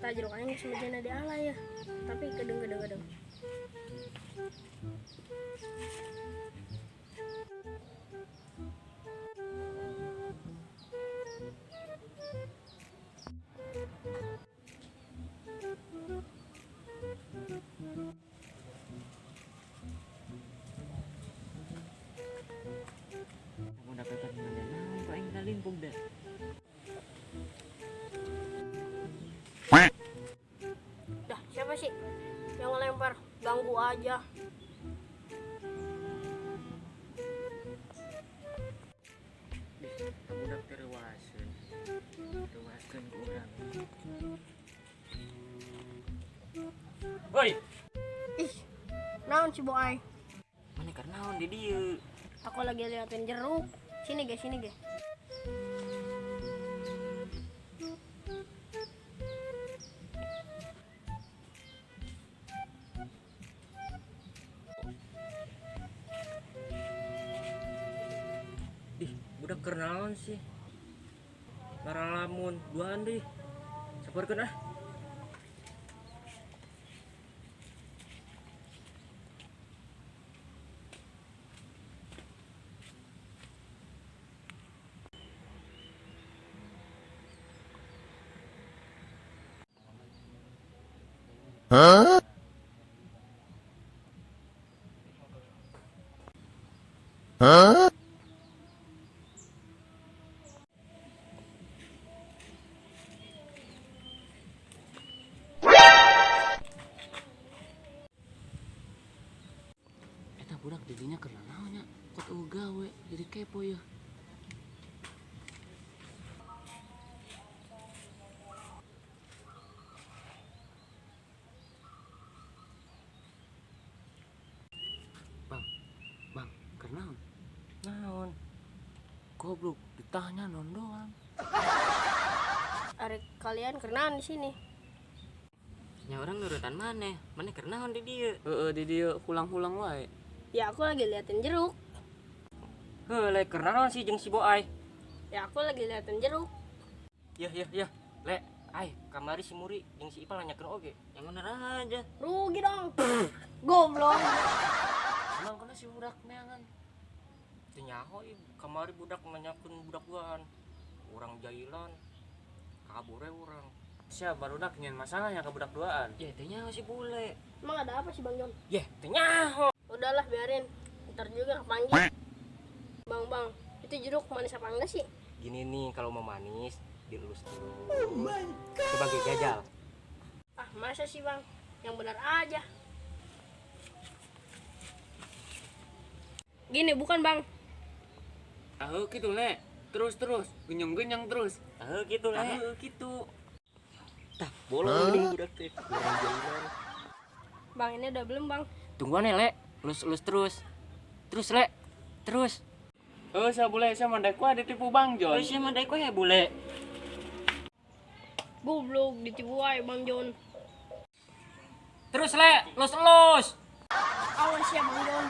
Tah jeruk aing geus mejana diala ya. Tapi kedeng-kedeng-kedeng. Budak keur nanya naon ku aing kalimpug da. Dah, siapa sih yang ngelempar? Ganggu aja. Dih, budak teh reuaseun. Reuaskeun ku urang. Woi, Ih, naon si Boai? maneh keur naon di dieu? Aku lagi liatin jeruk. Sini guys, sini guys. Dih, budak keur naon sih? Ngaralamun duaan deh. Sabarkeun ah. Eta budak didinya keur naon nya? Kok eueuh gawe jadi kepo ya. Bang, bang, keur naon? Naon? Goblok, ditanya non doang. Ari kalian keur naon di sini? Nya urang nurutan maneh, maneh keur naon di dieu? Heeh, di dieu hulang-hulang wae. Ya aku lagi liatin jeruk. Heuh, le keur naon sih jeung si Boai? Ya aku lagi liatin jeruk. Yah, yah, yah. Le, ai kamari si Muri jeung si Ipal nanyakeun oge. Yang bener aja. Rugi dong. Goblok. Emang kana si budak neangan? Teu nyaho ieu kamari budak nanyakeun budak duaan. Urang jailan. Kabur we urang. Siap, barudak nyen masalahnya ke budak duaan. Ya teu nyaho si bule. Emang ada apa sih Bang Jon? Yeh, teu nyaho. Udahlah biarin. Ntar juga kepanggil. Bang, bang, itu jeruk manis apa enggak sih? Gini nih kalau mau manis dilulus dulu. Oh my god. Coba ge jajal. Ah, masa sih bang? Yang benar aja. Gini bukan bang? Ah, gitu le. Terus terus, genyang-genyang terus. Ah gitu le. Ah, gitu. Tah, bolong geuning budak teh. Urang jailan. Bang ini udah belum bang? Tungguan ya, Le. Lus-lus terus. Terus, Le. Terus. Eh, saya boleh saya mandek wae ditipu Bang Jon. Oh, sia mah daek we bule. Goblok ditipu wae Bang Jon. Terus, Le. Lus-lus. Awas ya Bang Jon.